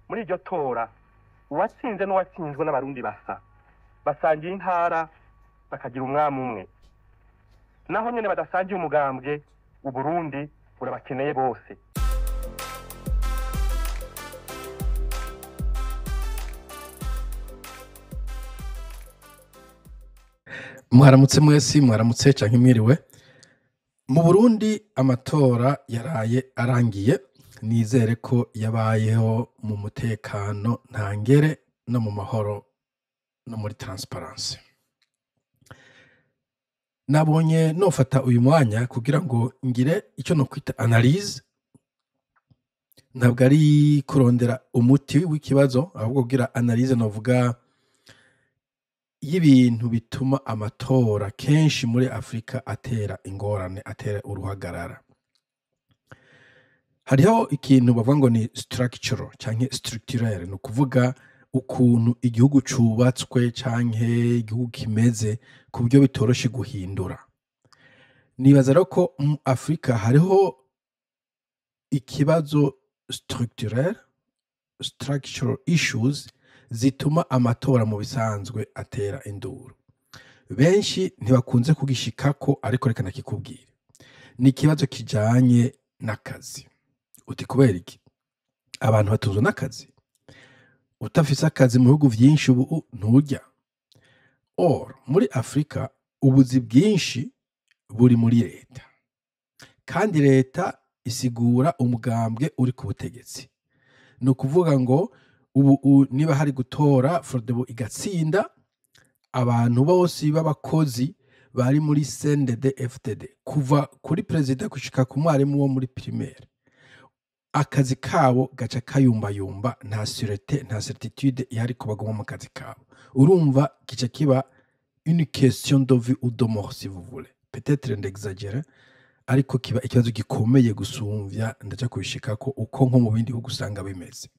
Muri iryo tora, uwatsinze n'uwatsinzwe n'Abarundi basa, basangiye intara, bakagira umwami umwe. Naho nyene badasangiye umugambwe, Uburundi burabakeneye bose. Mwaramutse mwese, mwaramutse canke mwiriwe. Mu Burundi amatora yaraye arangiye, nizere ko yabayeho mu mutekano ntangere no mu mahoro no muri transparence. Nabonye nofata uyu mwanya kugira ngo ngire icyo nokwita analyse, ntabwo ari kurondera umuti w'ikibazo, ahubwo kugira analyse novuga y'ibintu bituma amatora kenshi muri Afrika atera ingorane, atera uruhagarara. Hariho ikintu bavuga ngo ni structural canke structurel, ni ukuvuga ukuntu igihugu cubatswe canke igihugu kimeze ku buryo bitoroshe guhindura. Nibaza rero ko mu Afrika hariho ikibazo structurel, structural issues zituma amatora mu bisanzwe atera induru. Benshi ntibakunze kugishikako, ariko reka nakikubwire. Ni ikibazo kijanye n'akazi. Uti kubera iki? Abantu batunzwe n'akazi. Utafise akazi mu bihugu vyinshi ubu nturya. Or muri Afrika ubuzi bwinshi buri muri leta. Kandi leta isigura umugambwe uri ku butegetsi. Ni ukuvuga ngo ubu niba hari gutora Frodebu igatsinda, abantu bose b'abakozi bari muri CNDD FDD kuva kuri perezida gushika ku mwarimu wo muri primaire, akazi kabo gaca kayumbayumba, nta sûreté, nta certitude ihari ko baguma mu kazi kabo. Urumva gica kiba une question de vie ou de mort, si vous voulez. Peut-être ndexagère, ariko kiba ikibazo gikomeye gusumvya, ndaja kubishikako uko nko mu bindi bihugu usanga bimeze.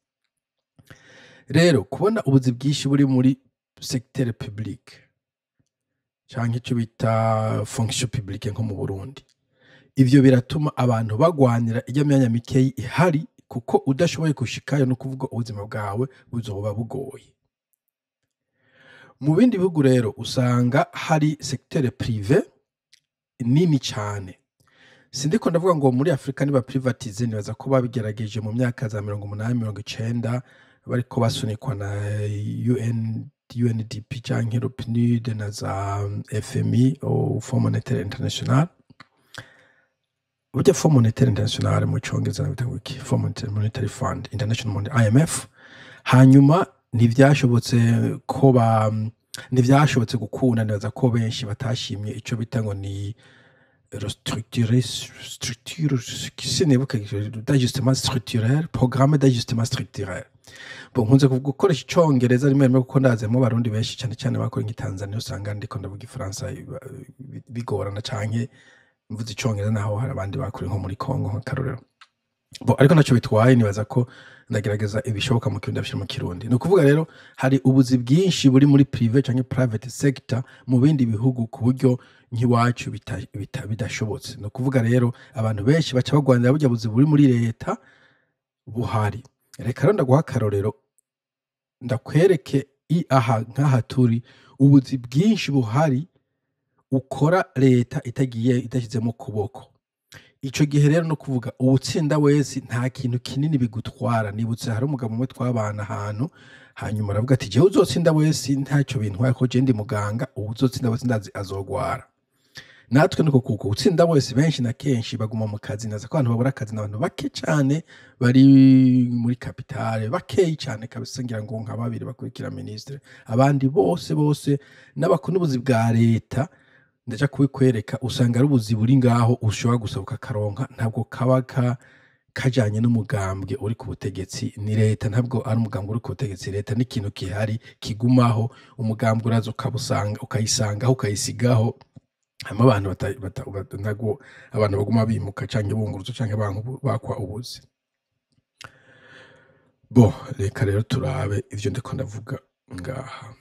Rero kubona ubuzi bwinshi buri muri secteur public canke ico bita fonction publique nko mu Burundi, ivyo biratuma abantu bagwanira irya myanya mikeyi ihari, kuko udashoboye gushikayo no kuvuga ubuzima bwawe buzoba bugoye. Mu bindi bihugu rero usanga hari secteur privé nini cane. Sindiko ndavuga ngo muri Afrika niba privatize, nibaza ko babigerageje mu myaka za 80, 90, bariko basunikwa na UN, UNDP canke PNUD na za FMI au Fonds Monétaire International. Burya Fonds Monétaire International mu Congereza bita ngo iki? Fonds Monetary Fund, International Monetary, IMF. Hanyuma ntivyashobotse ko ba ntivyashobotse gukunda, nibaza ko benshi batashimye ico bita ngo ni restructurer, structure, sinibuka, d'ajustement structurel, programme d'ajustement structurel. Bon, nkunze gukoresha Icongereza rimwe rimwe kuko ndazemo Abarundi benshi cyane cyane bakora nki Tanzania, usanga ndiko ndavuga Ifaransa bigorana, canke mvuze Icongereza naho hari abandi bakora nko muri Congo nk'akarorero. Bon, ariko naco bitwaye, nibaza ko ndagerageza ibishoboka mu Kirundi ndabishira mu Kirundi. Ni ukuvuga rero hari ubuzi bwinshi buri muri privé canke private sector mu bindi bihugu ku buryo nk'iwacu bidashobotse. Ni ukuvuga rero abantu benshi baca bagwanira burya buzi buri muri leta buhari. Reka rero ndaguha akarorero, ndakwereke aha nk'aha turi ubuzi bwinshi buhari ukora leta itagiye idashyizemo ukuboko. Ico gihe rero no kuvuga uwutsinda wese nta kintu kinini bigutwara. Nibutse hari umugabo umwe twabana ahantu, hanyuma aravuga ati jewe uzotsinda wese ntacyo bintwaye ko je ndi muganga, uwuzotsinda wese ndazi azogwara. Natwe niko kuko utsinda wese benshi na kenshi baguma mu kazi. Naza ko abantu babura akazi n'abantu bake cane bari muri capitale, bakeyi cane kabisa, ngira ngo nka babiri bakurikira ministre, abandi bose bose n'abakora ubuzi bwa leta. Ndaja kubikwereka, usanga ari ubuzi buri ngaho ushobora gusaba ukakaronka, ntabwo kaba kajanye n'umugambwe uri ku butegetsi. Ni leta, ntabwo ari umugambwe uri ku butegetsi. Leta ni ikintu gihari kigumaho, umugambwe uraza ukabusanga, ukayisangaho, ukayisigaho. Hama abantu ntabwo abantu baguma bimuka canke bunguruza canke bakwa ubuzi. Bon, reka rero turabe ivyo ndiko ndavuga ngaha.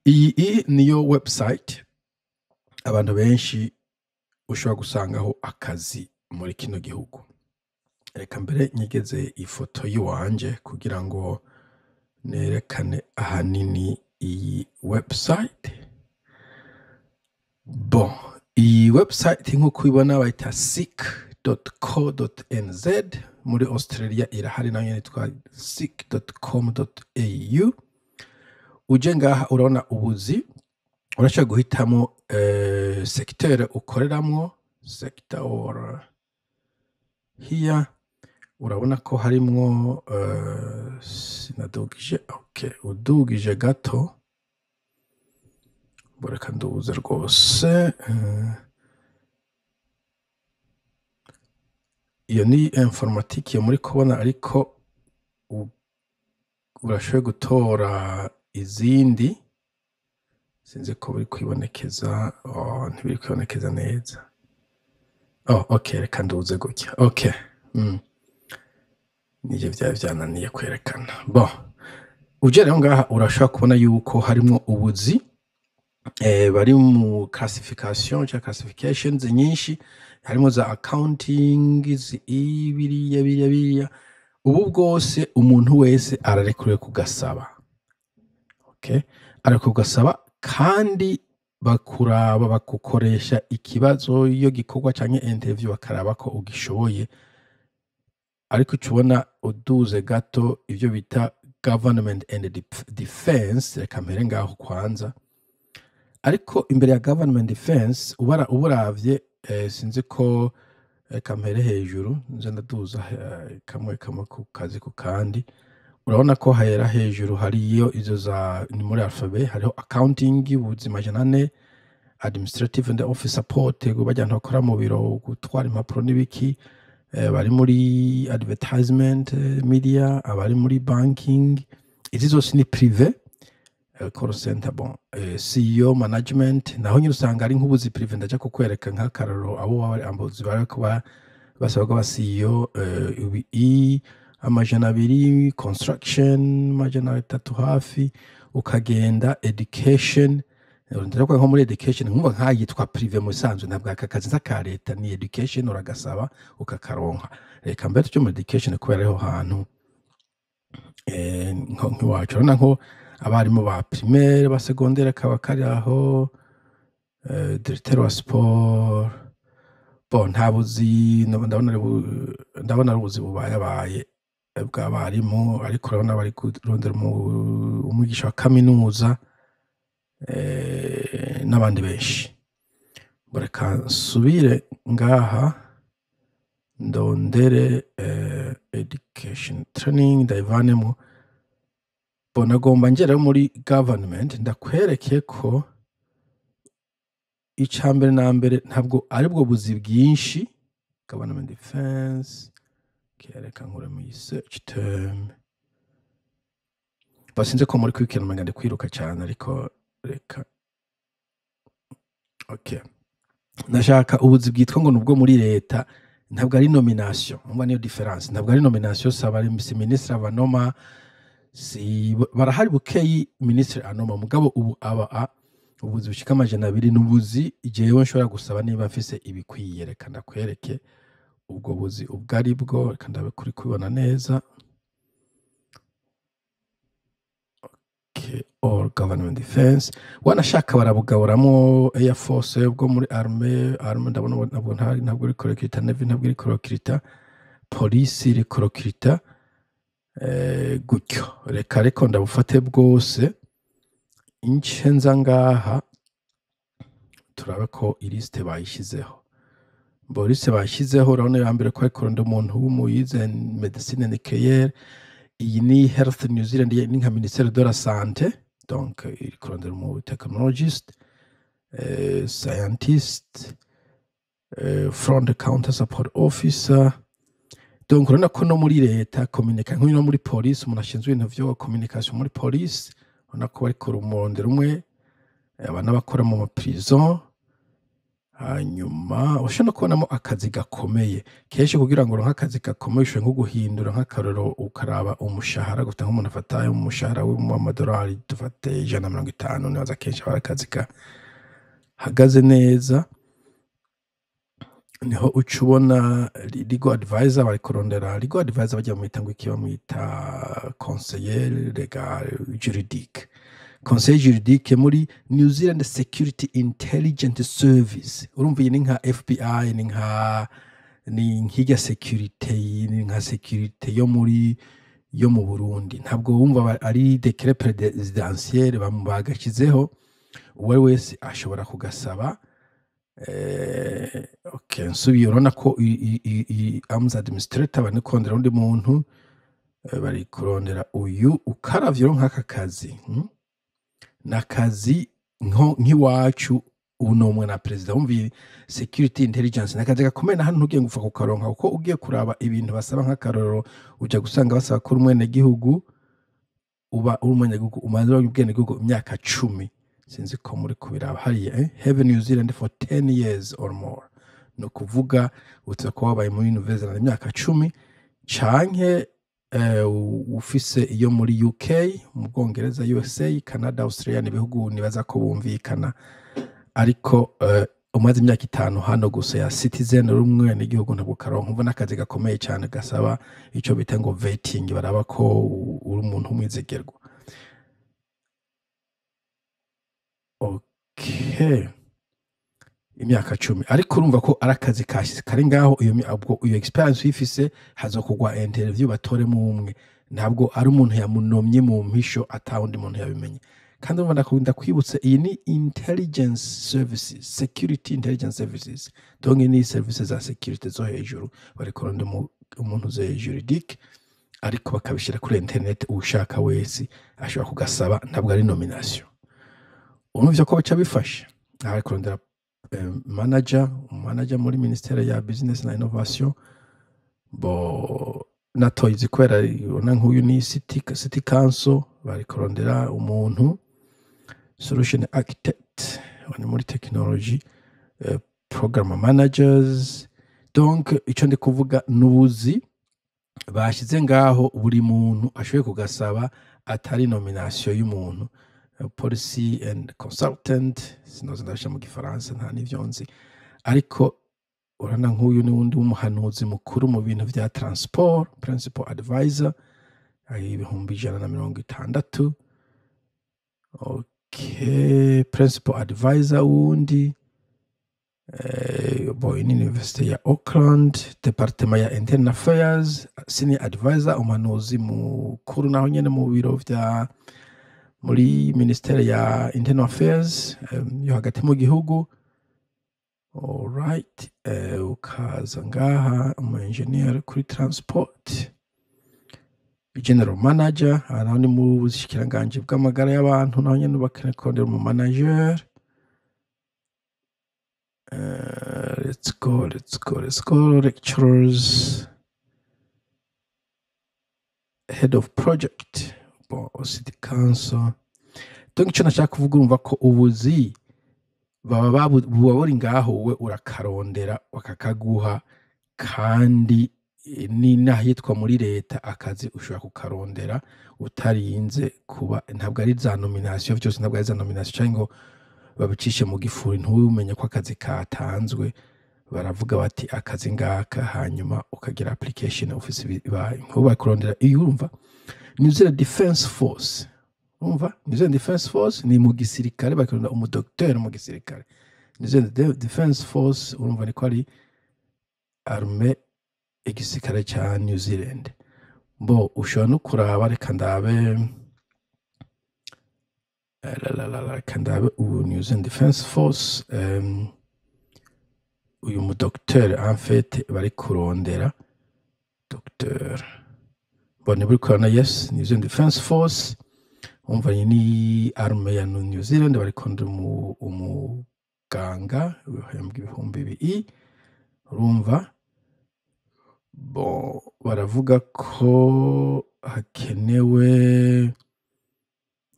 Iyi niyo website abantu benshi ushobora gusangaho akazi muri kino gihugu. Reka mbere nyigeze ifoto yiwanje kugira ngo nerekane ahanini iyi website. Bon, iyi website nk'uko ubibona bayita seek.co.nz. Muri Australia irahari nayo yitwa seek.com.au. Uje ngaha urabona ubuzi, urashobora guhitamo secteur ukoreramwo, sector or here. Urabona ko harimwo sinadugije, okay, udugije gato, reka nduze rwose. Iyo ni informatique muri kubona, ariko urashoboye gutora izindi. Sinzi ko biri kwibonekeza. Oh, ntibiri kwibonekeza neza. Oh, okay, reka nduze gutya. Okay. Nivyo vyari vyananiye kwerekana. Bon, uje rero ngaha urashobora kubona yuko harimwo ubuzi bari mu classification cyangwa classifications nyinshi, harimo za accounting, biriya biriya biriya. Ubu bwose umuntu wese ararekuriwe kugasaba. Okay, ararekuriwe kugasaba, kandi bakuraba, bakukoresha ikibazo iyo gikorwa canke interview, bakaraba ko ugishoboye. Ariko uca ubona uduze gato ivyo bita government and defense. Reka mpere ngaho kwanza. Ariko imbere ya government defense uburavye, sinzi ko, reka mpere hejuru nze ndaduza kamwe kamwe ku kazi ku kandi. Urabona ko hera hejuru hariyo izo za ni muri alphabet, hariho accounting ubuzi 400, administrative and office support, bajya bakora mu biro, gutwara impapuro n'ibiki, bari muri advertisement, media, abari muri banking, izi zose ni privé, call center, bon, CEO management naho nyine usanga ari nk'ubuzi privé. Ndaja kukwereka nk'akararo abo baba ambuzi bari kuba basaba ko aba CEO, i 200, construction 300 hafi, ukagenda education. Ndavuga nko muri education, nkumva nk'ayitwa privé mu bisanzwe, ntabwo aka kazi ka leta ni education, uragasaba ukakaronka. Reka mbere tujye muri education kubera ariho hantu nk'iwacu. Urabona nko abarimu ba primaire, ba secondaire kaba kari aho, directeur wa sport. Bon, nta buzi ndabona ari ubuzi bubayabaye bw'abarimu, ariko urabona bari kurondera umwigisha wa kaminuza n'abandi benshi. Reka nsubire ngaha ndondere education training ndayivanemo. Bon, nagomba ngere muri government ndakwereke ko icya mbere na mbere ntabwo aribwo buzi bwinshi. Government defense, kereka nkure mu search term. Basinze ko muri kwikira umenga ndi kwiruka cyane, ariko reka, okay, ndashaka ubuzi bwitwa ngo nubwo muri leta. Ntabwo ari nomination, umva niyo difference, ntabwo ari nomination. Saba ari si ministre abanoma, si barahari bukeyi ministre anoma, mugabo ubu aba ubuzi bushika 200 n'ubuzi jewe nshobora gusaba niba mfise ibikwiye. Reka ndakwereke ubwo buzi ubwo ari bwo, reka ndabe kuri kubibona neza. Okay, all government defense wanashaka barabugaburamo air force bwo muri army ndabona ntabwo ntabwo iri korekirita, navy ntabwo iri korekirita, polisi iri korekirita, gutyo. Reka ariko ndabufate bwose ince nza ngaha turabe ko ilisite bayishyizeho. Bo liste bayishyizeho, urabona ya mbere ko ari kurondera umuntu w'umuyize medecine nucléaire. Iyi ni Health New Zealand, ni nka ministère de la santé, donc iri kurondera umu technologist, scientist, front counter support officer. Donc urabona ko no muri leta communica nk'uyu, no muri police, umuntu ashinzwe ibintu vyo communication muri police, urabona ko bariko rumurondera umwe, aba n'abakora mu ma prison. Hanyuma ushobora no kubonamo akazi gakomeye. Kenshi kugira ngo uronke akazi gakomeye ushobora nko guhindura, nk'akarorero ukaraba umushahara gufata nk'umuntu afata umushahara w'amadolari dufate 150, nibaza kenshi aba ari akazi gahagaze neza. Niho uca ubona legal advisor. Bari kurondera legal advisor, bajya bamwita ngo iki? Bamwita conseiller légal juridique, conseiller juridique muri New Zealand Security Intelligence Service. Urumva iyi ni nka FBI, ni nk'irya security, ni nka security yo mu Burundi. Ntabwo wumva ari décret présidentiel bagashyizeho, uwo ari wese ashobora kugasaba. Okay, nsubiye, urabona ko arms administrator bari kurondera undi muntu, bari kurondera uyu. Ukaravye rero nk'aka kazi, Nakazi nk'iwacu unomwe na perezida. Wumva iyi security intelligence ni akazi gakomeye, na hano ntugiye ngo upfa kukaronka, kuko ugiye kuraba ibintu basaba, nk'akarorero, uja gusanga basaba ko uri umwenegihugu, uba uri umunyagihugu umaze ubwenegihugu imyaka 10. Sinzi ko muri kubiraba hariya, eh? Have New Zealand for 10 years or more, ni ukuvuga uza kuba wabaye muri New Zealand imyaka 10, canke ufise iyo muri UK, mu Bwongereza, USA, Canada, Australia, ni ibihugu nibaza ko bumvikana. Ariko umaze imyaka 5 hano gusa ya citizen, uri umwenegihugu, ntabwo karonka. Umva n'akazi gakomeye cyane, gasaba ico bita ngo vetting, baraba ko uri umuntu w'umwizegerwa. Okay, imyaka 10, ariko urumva ko ari akazi kashize kari ngaho. Iyo ubwo iyo experience uyifise, hazokugwa interview batoremo umwe. Ntabwo ari umuntu yamunomye mu mpisho, ata wundi muntu yabimenye. Kandi urumva ndakwibutse, iyi ni intelligence services, security intelligence services, donc ni services za security zo hejuru. Bari kurondera umuntu ze juridique, ariko bakabishyira kuri internet, ushaka wese ashobora kugasaba, ntabwo ari nomination. Urumva ko baca bifasha. Aha bari kurondera manager muri ministère ya business na innovation. Bo natoyizi kubera ubona nk'uyu ni city council, bari kurondera umuntu solution architect, ni muri technology, program managers. Donc icyo ndi kuvuga n'ubuzi bashyize ngaho, buri muntu ashoboye kugasaba, atari nomination y'umuntu. Policy and consultant, sinoze ndabishyira mu Gifaransa, nta n'ivyo nzi. Ariko urabona nk'uyu ni wundi w'umuhanuzi mukuru mu bintu vya transport, principal advisor, ari 160,000. Okay, principal advisor wundi, bo ni University ya Auckland, departement ya internal affairs, senior advisor, umuhanuzi mukuru naho nyene mu biro vya muri ministere ya internal affairs, yo hagati mu gihugu. Alright, ukaza ngaha umu engineer kuri transport, general manager, aha naho ni mu bushikiranganji bw'amagara y'abantu, naho nyene bakarondera umu manager. Let's go, let's go, let's go. Lecturers, head of project, bon, city council. Donc icyo nashaka kuvuga, urumva ko ubuzi baba buba buri ngaho, wowe urakarondera bakakaguha. Kandi ni n'ahitwa muri leta, akazi ushobora kukarondera utarinze kuba, ntabwo ari za nomination byose, ntabwo ari za nomination cyangwa ngo babicishe mu gifuri ntumenye ko akazi katanzwe. Baravuga bati akazi ngaka, hanyuma ukagira application ufise ibibaye nk'ubu bakurondera. Iyo urumva New Zealand Defense Force, urumva New Zealand Defense Force ni mu gisirikare, bakurondera umudokiteri mu gisirikare. New Zealand Defense Force, urumva niko ari arme, igisirikare cya New Zealand. Bo ushobora no kuraba, reka ndabe, la, la, la, la, reka ndabe ubu New Zealand Defense Force, uyu mudokiteri en fait bari kurondera docteur, bon, buri kurana, yes, New Zealand Defense Force, umva iyi ni arme ya New Zealand, bari kurondera umuganga uhembwa 2000. Urumva bon, baravuga ko hakenewe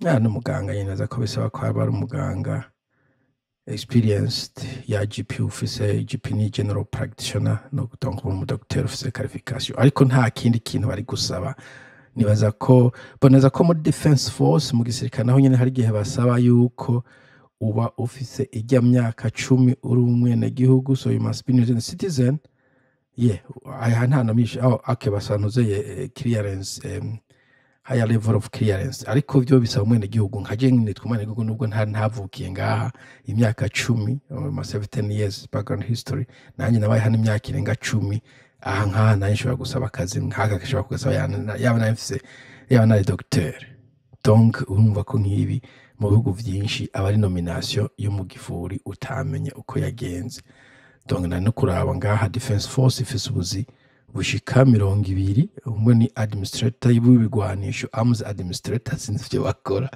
n'umuganga nyine, aza ko bisaba ko aba ari umuganga experienced ya GP, ufise GP ni general practitioner, no donc uba umudokiteri ufise qualification, ariko nta kindi kintu bari gusaba. Nibaza ko boneza ko muri defense force, mu gisirikare, naho nyine hari igihe basaba yuko Uba ufise ijya myaka 10 uri umwenegihugu, so you must be New Zealand citizen. Yeah, aya nta na myinshi. Oh, okay, basantuze clearance, higher level of clearance, ariko byo bisaba umwenegihugu. Nka je nitwa umwenegihugu nubwo ntavukiye ngaha. Imyaka 10, must have 10 years background history. Nanjye nabaye hano imyaka irenga 10. Aha nkaha nanjye nshobora gusaba akazi nk'aka, gashobora kugasaba yaba nari mfise, yaba nari docteur. Donc urumva ko nk'ibi mu bihugu vyinshi aba ari nomination yo mu gifuri, utamenye uko yagenze. Donc nari no kuraba ngaha, Defense Force ifise ubuzi bushika 20. Umwe ni administrator w'ibigwanisho, arms administrator, sinzi ivyo bakora.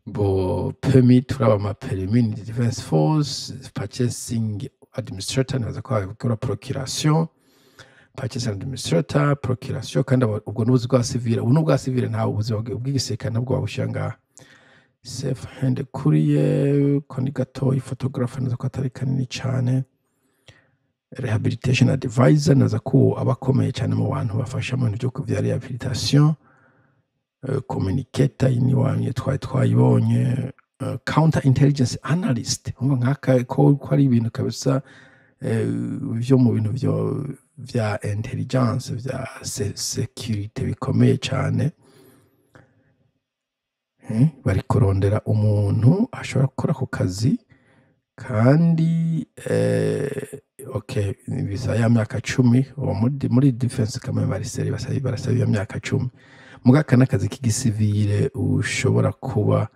Bo permit, turaba ama permis ni Defense Force. Purchasing administrator, nibaza ko bakora procuration, purchasing administrator, procuration. Kandi ubwo n'ubuzi bwa civil, ubu n'ubwa civil, nta ubuzi bw'igisirikare nabwo babushira ngaha. Safe hand courier ko ni gatoyi. Photographer, naza ko atari kanini cane. Rehabilitation advisor, naza ko aba akomeye cyane mu bantu bafasha mu bintu byo vya rehabilitation. Communicator ni wamye twari twayibonye. Counter intelligence analyst, umva nk'aka ko ari ibintu kabisa vyo mu bintu vyo vya intelligence, vya security bikomeye cyane. Bari kurondera umuntu ashobora gukora ako kazi. Kandi okay, bisaba ya myaka 10. Uwo muri defense kamwe bari seri, barasaba iyo myaka 10. Muga aka n'akazi k'igisivile ushobora kuba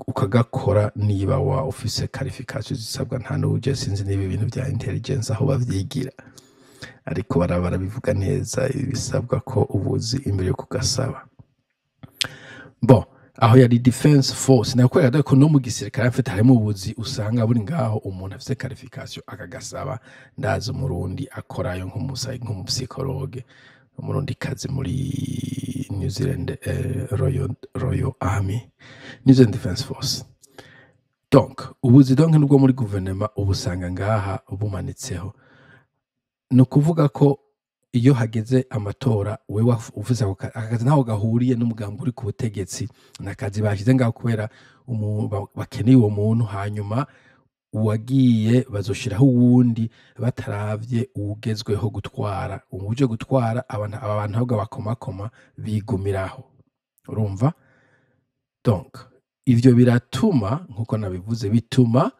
ukagakora niba wa ufise qualification zisabwa. Nta n'uje sinzi niba ibintu bya intelligence aho bavyigira, ariko barabivuga neza ibisabwa ko ubuzi imbere yo kugasaba. Bon, aho yari Defense Force. Nakwereka ko no mu gisirikare mfite harimo ubuzi usanga buri ngaho, umuntu afise qualification akagasaba. Ndazi Umurundi akorayo nk'umupsychologue, Umurundi kazi muri New Zealand, Royal Army, New Zealand Defense Force. Donc ubuzi, donc nubwo muri guverinoma ubusanga ngaha bumanitseho. Ni ukuvuga ko iyo hageze amatora, wewe uvuze ako akazi ntaho gahuriye n'umugambi uri ku butegetsi. Ni akazi bashyize ngaho kubera bakeneye uwo muntu. Hanyuma uwagiye bazoshiraho uwundi, bataravye uwugezweho gutwara, uwuje gutwara. Abantu aba bantu ahubwo bakomakoma bigumiraho, urumva. Donc ivyo biratuma, nkuko nabivuze, bituma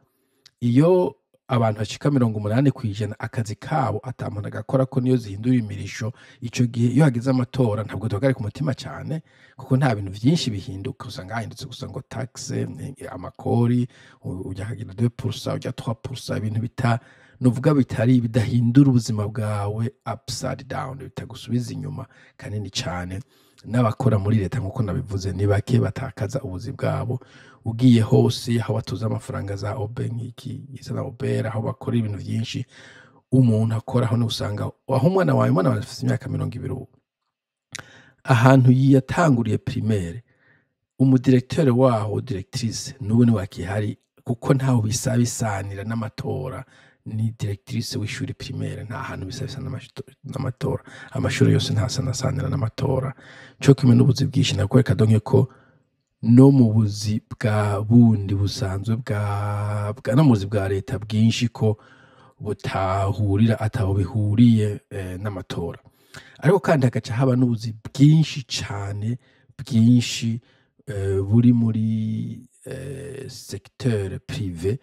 iyo abantu bashika 80% akazi kabo ata muntu agakora ko niyo zihindura imirisho. Ico gihe iyo hageze amatora ntabwo duhagarika umutima cyane, kuko nta bintu vyinshi bihinduka. Usanga hahindutse gusa ngo taxe, amakori, ujya kagira 2%, ujya 3%, ibintu bita nuvuga bitari bidahindura ubuzima bwawe upside down, bitagusubiza inyuma kanini cyane. N'abakora muri leta, nk'uko nabivuze, ni bake batakaza ubuzi bwabo. Ugiye hose aho batuza amafaranga za obe nk'iki isa na obera, aho bakora ibintu byinshi, umuntu akora aho usanga aho umwana wawe afite imyaka 20 ubu, ahantu yatanguriye primaire, umudirecteur waho, directrice, n'ubu ni wakihari, kuko ntaho bisa bisanira n'amatora. Ni directrice w'ishuri primaire, nta hantu bisa bisa n'amatora. Amashuri yose ntasa nasanira n'amatora, cyo kimwe n'ubuzi bwinshi. Nakwereka donc ko no mu buzi bwa bundi busanzwe bwa no mu buzi bwa leta bwinshi ko butahurira, ataho bihuriye n'amatora. Ariko kandi hagaca haba n'ubuzi bwinshi cyane, bwinshi buri muri secteur privé,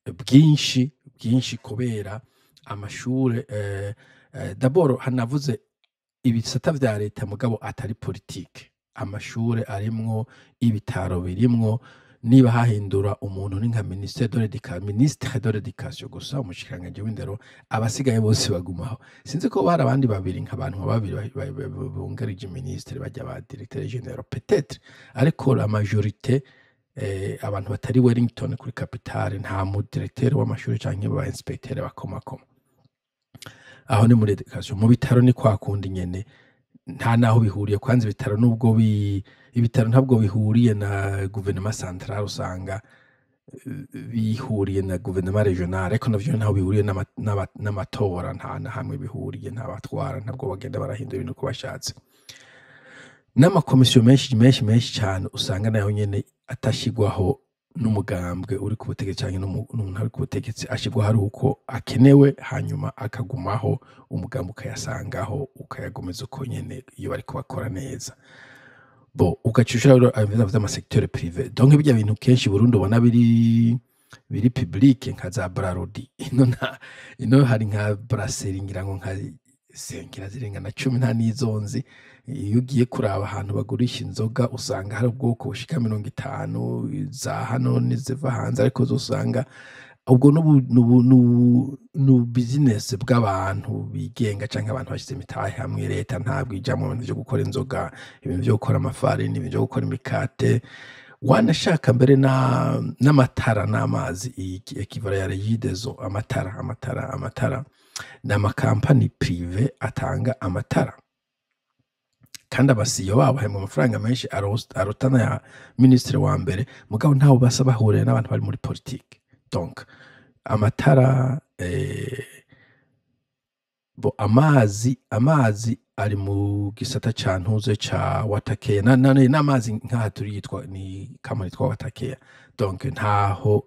bwinshi bwinshi, kubera amashure d'abord hanavuze ibisata vya leta mugabo atari politike. Amashure arimwo, ibitaro birimwo. Niba hahindura umuntu ni nka ministre de l'éducation, ministre de l'éducation gusa, umushikiranganji w'indero, abasigaye bose bagumaho. Sinzi ko hari abandi babiri, nk'abantu nka babiri bungarije ministre, bajya ba directeur général peut-être, ariko la majorité, abantu batari Wellington kuri capitale, nta mu directeur w'amashuri canke ba inspecteur bakomakoma. Aho ni muri education. Mu bitaro ni kwa kundi nyene, nta naho bihuriye. Kwanza ibitaro, nubwo ibitaro ntabwo bihuriye na gouvernement central, usanga bihuriye na gouvernement regional, ariko navyo ntaho bihuriye n'amatora, nta na hamwe bihuriye. Nta batwara, ntabwo bagenda barahindura ibintu uko bashatse. N'amakomisiyo menshi menshi menshi cane usanga nayo nyene atashigwaho n'umugambwe uri ku butegetsi canke n'umuntu ari ku butegetsi, ashirwaho ari uko akenewe, hanyuma akagumaho, umugambi ukayasangaho, ukayagumiza uko nyene iyo bariko bakora neza. Bon, ugaca ushira rero ibintu vy'ama secteur privé, donc birya bintu kenshi i Burundi ubona biri public nka za Brarudi, ino nta, ino hari nka brasserie ngira ngo nka ngira zirenga na 10, nta n'izo nzi. Iyo ugiye kuraba ahantu bagurisha inzoga, usanga hari ubwoko bushika 50, za hano n'iziva hanze, ariko zose usanga ubwo n'ubu business bw'abantu bigenga canke abantu bashize imitahe hamwe. Leta ntabwo ijamwo mu bintu vyo gukora inzoga, ibintu vyo gukora amafarini, ibintu vyo gukora imikate, wanashaka mbere n'amatara n'amazi, iyi équivalent ya Regideso. Amatara ni amakampani privé atanga amatara, kandi aba CEO babo bahembwa amafaranga menshi aruta n'aya minisitiri wa mbere, mugabo ntaho basa bahuriye n'abantu bari muri politike. Donc amatara, bo amazi ari mu gisata ca ntuze ca Watercare, n'amazi nk'aha turi yitwa, ni kampani yitwa Watercare. Donc ntaho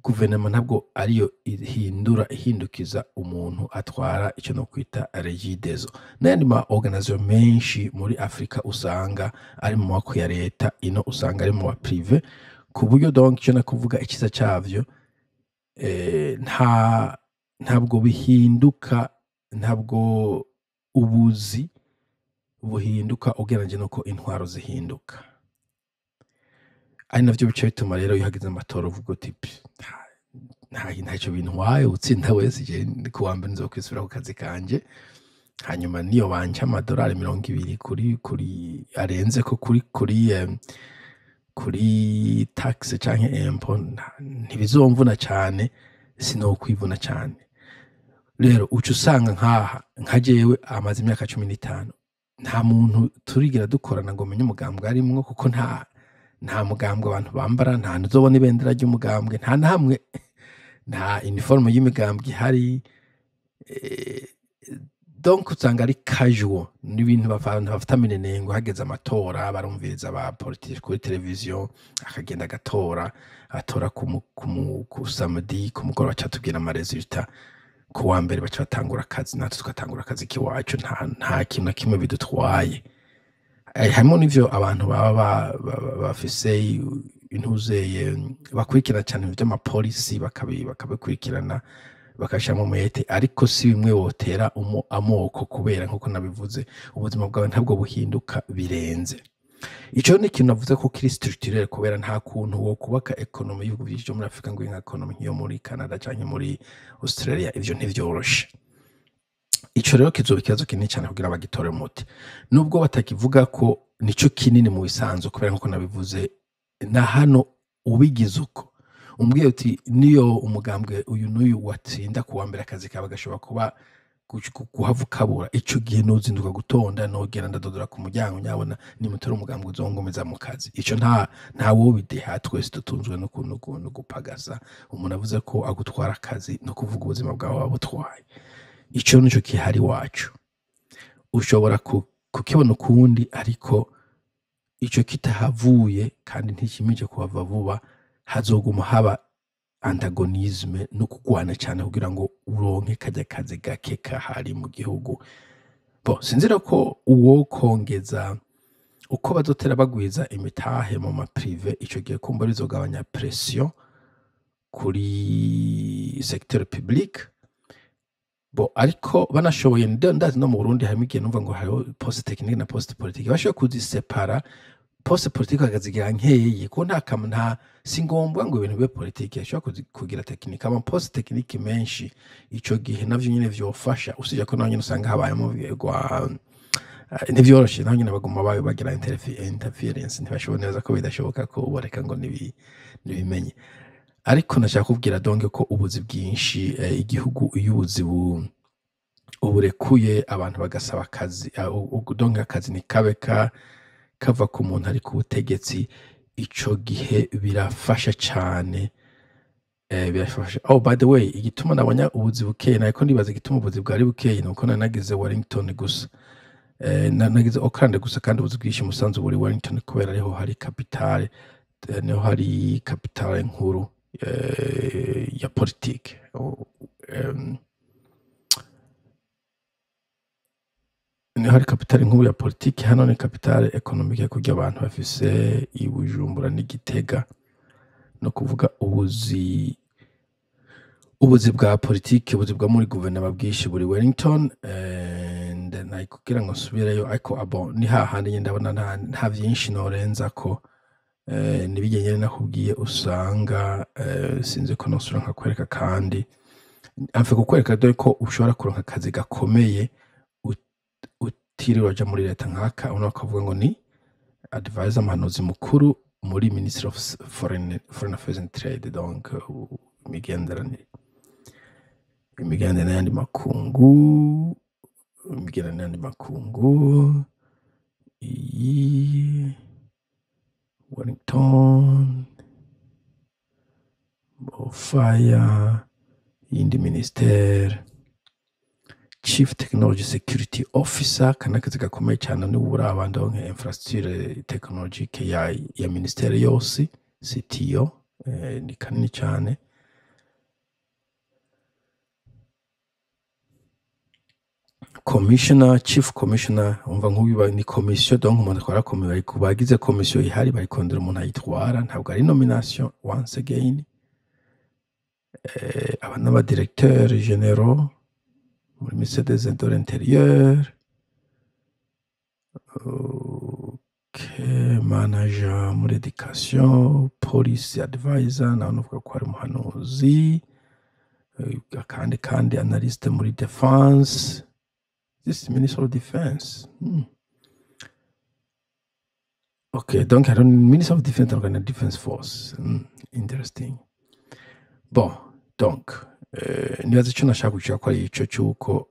guverinoma ntabwo ariyo ihindura, ihindukiza umuntu atwara icyo no kwita Regideso n'ayandi ma organisation menshi muri Afrika usanga ari mu maboko ya leta, ino usanga ari mu ba privé. Ku buryo donc icyo nakuvuga, ikiza cavyo, ntabwo bihinduka, ntabwo ubuzi buhinduka ugereranyije n'uko intwaro zihinduka, ari navyo bica bituma rero iyo hageze amatora uvuga uti: "Pff, ntacyo bintwaye, utsinda wese, je ku wa mbere nzokwisubira ku kazi kanje." Hanyuma niyo banca amadolari 20 kuri arenze ko kuri taxe canke impôt, ntibizomvuna cane, sinokwivuna cane. Rero uca usanga nkaha nka jewe amaze imyaka 15, nta muntu turigira dukorana ngo menye umugambwe arimwo, kuko nta mugambwe abantu bambara, nta hantu uzobona ibendera ry'umugambwe, nta na hamwe, nta uniforme y'imigambwe ihari. Donc usanga ari casual, n'ibintu abantu bafata minenengo. Hageze amatora barumviriza aba politike kuri televiziyo, akagenda agatora, atora ku samedi ku mugoroba, aca atubwira ama résultats ku wa mbere, baca batangura akazi, natwe tugatangura akazi k'iwacu, nta kintu na kimwe bidutwaye. Harimo n'ivyo abantu baba bafise intuzeye bakurikirana cyane ibintu vy'amapolisi, bakabikurikirana, bakabishiramwo umwete, ariko si bimwe wotera amoko, kubera nkuko nabivuze, ubuzima bwawe ntabwo buhinduka birenze. Ico ni ikintu navuze ko kiri structurel, kubera nta kuntu wo kubaka économie y'ibihugu vyinshi vyo muri Afrika ngo ibe nka économie nk'iyo muri Canada canke muri Australia. Ivyo ntivyoroshe. Ico rero kizoba ikibazo kinini cyane kugira bagitore umuti, nubwo batakivuga ko nico kinini mu bisanzwe, kubera nkuko nabivuze, na hano ubigize uko umbwiye uti niyo umugambwe uyu n'uyu watsinda, kuwa mbere akazi kawe gashobora kuba guhava ukabura. Ico gihe nozinduka gutonda, nogera ndadodora ku muryango, nyabona nimutore umugambwe uzongomeza mu kazi. Ico nta wobideha, twese dutunzwe no gupagasa. Umuntu avuze ko agutwara akazi, no kuvuga ubuzima bwawe wabutwaye. Ico nico kihari iwacu. Ushobora kukibona ukundi, ariko ico kitahavuye kandi ntikimije kuhava vuba, hazoguma haba antagonisme no kugwana cyane kugira ngo uronke kajya kazi gake kahari mu gihugu. Bo sinzira ko uwo kongeza uko bazotera bagwiza imitahe mu ma privé, ico gihe kumva bizogabanya pression kuri secteur public. Bo ariko banashoboye, ndazi no mu Burundi harimo igihe numva ngo hariho poste technique na poste politique, bashoboye kuzisepara, poste politique bakazigira nkeyi, ko nta kam nta si ngombwa ngo ibintu bibe politique, ashobora kugira technique, ama poste technique menshi. Ico gihe navyo nyene vyofasha, usibye ko naho nyene usanga habayemo gwa ntivyoroshe, naho nyene baguma bagira interference, ntibashobora neza ko bidashoboka ko ubareka ngo nibimenye. Ariko ndashaka kubwira donc ko ubuzi bwinshi, igihugu iyo ubuzi uburekuye, abantu bagasaba akazi, donc akazi ntikabe kava ku muntu ari ku butegetsi, ico gihe birafasha cane, birafasha. Oh, by the way, igituma nabonye ubuzi bukeye, nariko ndibaza igituma ubuzi bwari bukeye, nuko nari nagize Wellington gusa. Nagize Auckland gusa, kandi ubuzi bwinshi musanzu buri Wellington kubera ariho hari capitale, niho hari capitale nkuru ya politike. Niho hari capitale nkuru ya politike. Hano ni capitale économique kugira abantu bafise i Bujumbura n'Igitega, no kuvuga ubuzi bwa politike, ubuzi bwa muri guverinoma bwinshi buri Wellington. And nari kugira ngo nsubireyo, ariko abo ni hahandi nyene ndabona nta vyinshi norenzako. Nibijye nyene nakubwiye usanga, sinzi ko nosubira nkakwereka, kandi amfe kukwereka dore ko ushobora kuronka akazi gakomeye utiriwe uraja muri leta. Nkaka uno bakavuga ngo ni advisor, umuhanuzi mukuru muri Ministry of Foreign Affairs and Trade, donc imigenderanire n'ayandi makungu, imigenderanire n'ayandi makungu. Iyi Wellington Fire, yindi ministère, Chief Technology Security Officer, kana akazi gakomeye cyane, niba uraba ndonke infrastructure technologique ya ministère yose, CTO, ni kanini cyane. Commissioner, Chief Commissioner, umva nk'uyu ni commission, donc umuntu atwara komisiyo, bari ku bagize komisiyo ihari, bari kondera umuntu ayitwara, ntabwo ari nomination once again. Aba n'aba directeur généraux muri ministère des de l'Intérieur. Okay, manager muri education, policy advisor, nawe nuvuga ko ari umuhanuzi. Akandi kandi analyste muri defense, this is Minister of Defense. Okay, donc hari Minister of Defense and Defense Force. Interesting. Bon, donc nibaza icyo nashaka gushaka ko ari ico cy'uko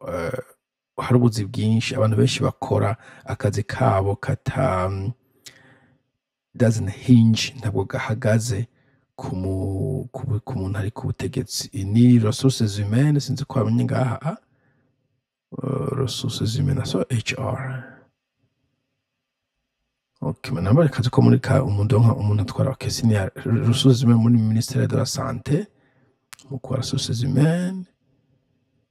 hari ubuzi bwinshi, abantu benshi bakora akazi kabo kata doesn't hinge, ntabwo gahagaze ku muntu ari ku butegetsi. Ni ressources humaines, sinzi ko wamenye ngaha, ressources humaines, so HR. Okay, namba akazi ko muri ka umuntu nka umuntu atwara, okay, senior ressources humaines muri ministère de la Santé, mu kwa ressources humaines.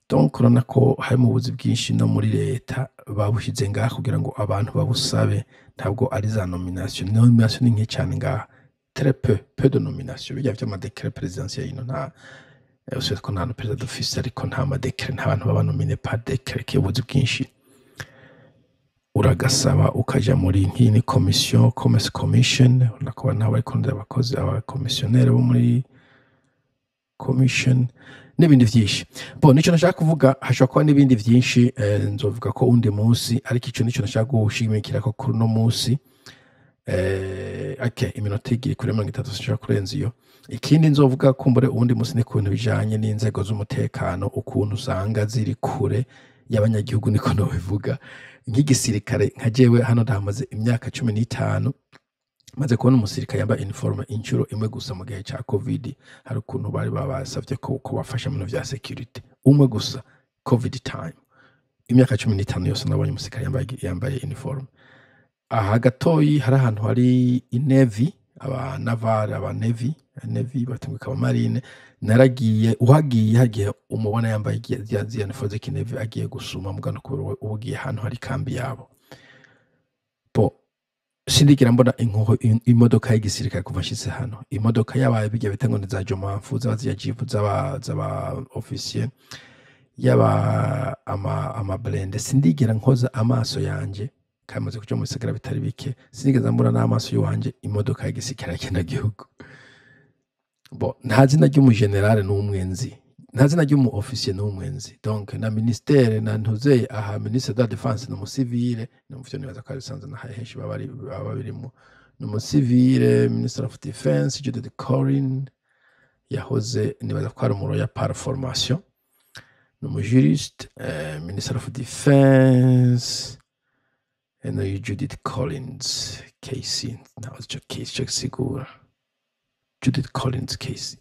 Donc urabona ko harimo ubuzi bwinshi no muri leta babushyize ngaha kugira ngo abantu babusabe, ntabwo ari za nomination. Nomination ni nke cyane ngaha, très peu, peu de nomination. Bijya vy'ama décret présidentiel ino nta, usibye ko nta no perezida d'office, ariko nta ma décret, nta bantu baba nominé par décret. Ke ubuzi bwinshi uragasaba ukaja muri nk'iyi ni commission, Commerce Commission, urabona ko nabo bari kurondera abakozi, abakomisiyoneri bo muri commission n'ibindi vyinshi. Bon, nico nashaka kuvuga, hashobora kuba n'ibindi vyinshi, nzovuga ko undi munsi, ariko ico nico nashaka gushimikira ko kuri uno munsi. Okay, iminota igiye kuri 30, sinshobora kurenza iyo. Ikindi nzovuga kumbure uwundi munsi ni ku bintu bijanye n'inzego z'umutekano, ukuntu usanga ziri kure y'abanyagihugu, niko nobivuga. Nk'igisirikare, nka jewe hano ndahamaze imyaka 15, maze kubona umusirikare yambaye uniforme inshuro imwe gusa mu gihe ca Covid. Hari ukuntu bari babasavye ko bafasha mu bintu vya security, umwe gusa, Covid time. Imyaka 15 yose nabonye umusirikare yambaye uniforme. Aha gatoyi hari ahantu hari i navy, aba naval, aba navy batunguka, aba marine. Naragiye, uhagiye hagiye umubona yambaye ziriya uniforme z'iki navy agiye gusuma, mugano kubera uba ugiye ahantu hari kambi yabo. Bo sindigera mbona inkoho, imodoka y'igisirikare kuva nshitse hano. Imodoka yabaye bijya bita ngo ni za jomamfu, zaba ziriya jeep z'aba officier, yaba ama blindé, sindigera nkoza amaso yanje, kamaze kuja mu bisagara bitari bike, sinigeze mbona n'amaso yiwanje imodoka y'igisirikare ya kino gihugu. Bo nta zina ry'umugenerale n'umwe nzi, nta zina ry'umu officier n'umwe nzi. Donc na ministère na ntuzeye aha, ministre de la Défense ni umusivile, ni muvyo nibaza ko ari bisanzwe na henshi baba birimo, ni umusivile. Minister of Defense Judith Collins yahoze, nibaza ko ari umu par formation, ni umujuriste. Minister of Defense ni Judith Collins KC, ntawe ico KC ico gisigura, Judith Collins KC.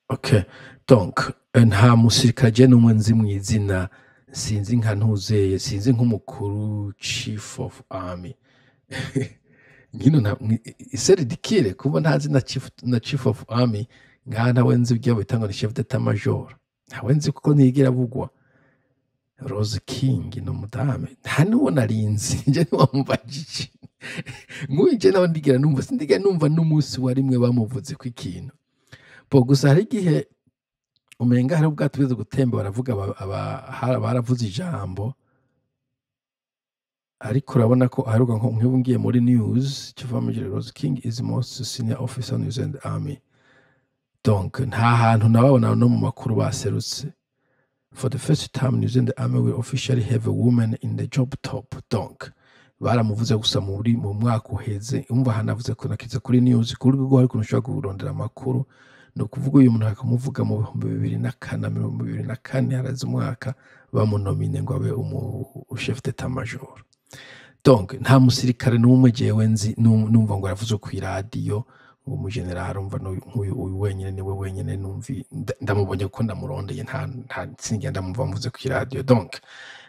Okay, donc Nta musirikare je n'umwe nzi mw'izina, sinzi nka ntuzeye, sinzi nk'umukuru chief of army nkino nta c'est ridicule kuba ntazi na chief of army ngaha. Ntawe nzi ibyo bita ngo ni chef d'état major, ntawe nzi kuko ntiyigera avugwa. Rose King ni umudamu, nta n'uwo narinzi nje ntiwamubajije. Nk'uyu je nawe ndigera numva, sindigera numva n'umunsi wa rimwe bamuvuze ko ikintu bo. Gusa hari igihe umenga hari ubwato bwize gutemba, baravuga baravuze ijambo, ariko urabona ko aheruka nko nk'ubu ngiye muri news kiva muri Rose King is the most senior officer in New Zealand Army. Donc nta hantu nababona no mu makuru baserutse. For the first time, New Zealand Army will officially have a woman in the job top. Donc baramuvuze gusa muri mu mwaka uheze. Umva, hanavuze ko nakize kuri news kuri Google, ariko ushobora kurondera amakuru. Ni ukuvuga uyu muntu akamuvuga mu 2004, 2024, haraze umwaka bamunomine ngo abe umu chef d'état major. Donc nta musirikare n'umwe jewe nzi numva ngo aravuze ku iradiyo ngo umujenerali. Umva, nk'uyu uyu wenyine niwe wenyine numvi ndamubonye kuko ndamurondeye, nta sinigera ndamumva mvuze ku iradiyo. Donc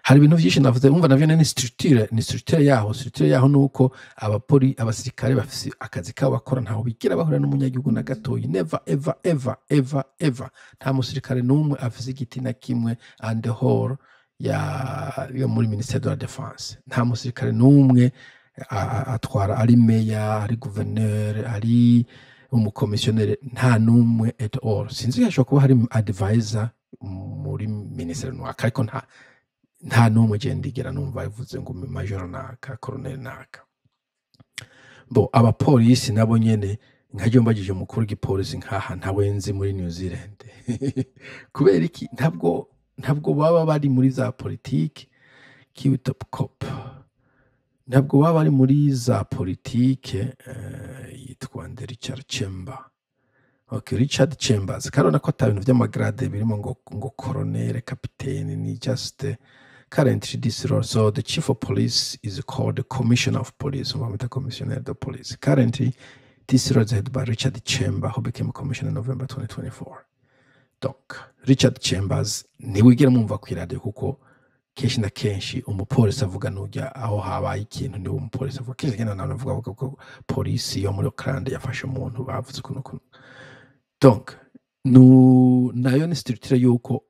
hari ibintu byinshi navuze. Umva, navyo ni structure yaho. Structure yaho nuko abapoli, abasirikare bafise akazi kabo bakora, ntaho bigira bahura n'umunyagihugu na gatoyi. Never ever ever ever ever. Nta musirikare n'umwe afise igiti na kimwe en dehors ya yo muri ministère de la défense. Nta musirikare n'umwe atwara, ari meya, ari gouverneur, ari umukomisiyoneri, nta n'umwe at all. Sinzi, hashobora kuba hari advisor muri ministère runaka, ariko nta n'umwe je ndigera numva yavuze ngo major naka, colonel naka. Bo abapolisi nabo nyene, nka mbajije umukuru w'igipolisi nkaha, ntawe nzi muri New Zealand. Kubera iki? Ntabwo baba bari muri za politike. Kiwi top cop ntabwo baba bari muri za politike. Yitwa nde? Richard Chamber. Okay, Richard Chambers. Karona ko ata bintu vy'amagrade birimo ngo colonel, capitaine, ni just currently this role. So the chief of police is called the commissioner of police, bamwita commissioner de police. Currently this role is headed by Richard Chamber, who became commissioner in November 2024. Donc Richard Chambers ntiwigera mwumva ku iradiyo, kuko kenshi na kenshi umupolisi avuga nujya aho habaye ikintu, niwe umupolisi avuga. Kenshi na kenshi abantu bavuga ko polisi yo muri Auckland yafashe umuntu, bavuze ukuntu ukuntu. Donc nayo ni structure yuko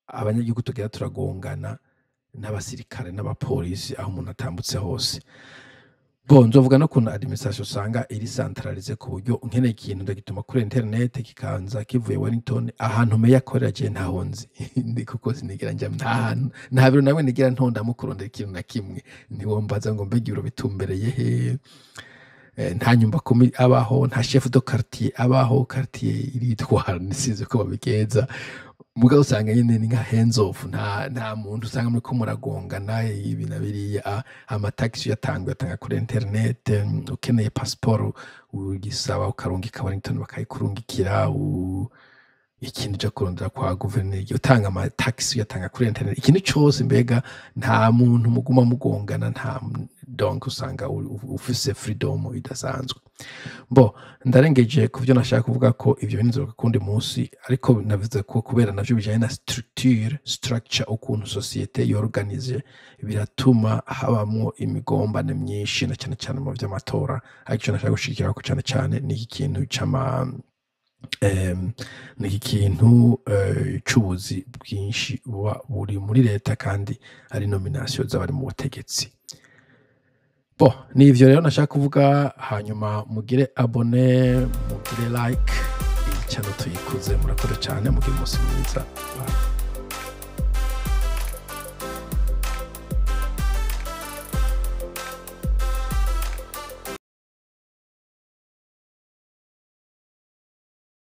abanyagihugu tugera turagongana n'abasirikare n'abapolisi aho umuntu atambutse hose. Bon, nzovuga no kuntu administration usanga iri centralisée, ku buryo nkeneye ikintu ndagituma kuri internet kikanza kivuye Wellington, ahantu meya akorera. Je ntaho nzi ndi, kuko sinigera njya, nta hantu, nta biro nawe nigera ntondamo kurondera ikintu na kimwe. Ntiwombaza ngo mbega ibiro bitumbereye he. Nta nyumba kumi abaho, nta chef de quartier abaho, quartier iritwara, nisize ko babigenza. Mugabo usanga nyine ni nka hands off, nta muntu usanga muri ko muragongana ibi na biriya. Amataxi uyatanga, uyatanga kuri internet. Ukeneye passport ugisaba ukarungika Wellington bakayikurungikira. Ikintu uja kurondera kwa guverineri, utanga amataxi uyatanga kuri internet. Ikintu cose mbega nta muntu muguma mugongana, nta. Donc usanga ufise freedom idasanzwe. Bo ndarengeje ku byo nashaka kuvuga, ko ivyo bintu nzoga kundi munsi, ariko navuze ko kubera navyo bijanye na structure, ukuntu société yorganise, biratuma habamwo imigombane myinshi, na cyane cyane mu vy'amatora. Ariko ico nashaka gushigikira ko cyane cyane ni iki kintu c'ama ni iki kintu c'ubuzi bwinshi buba buri muri leta, kandi ari nomination z'abari mu butegetsi. Bo ni ivyo rero nashaka kuvuga. Hanyuma mugire abonner, mugire like, iyi channel tuyikuze. Murakoze cyane, mugire umunsi mwiza. Bye.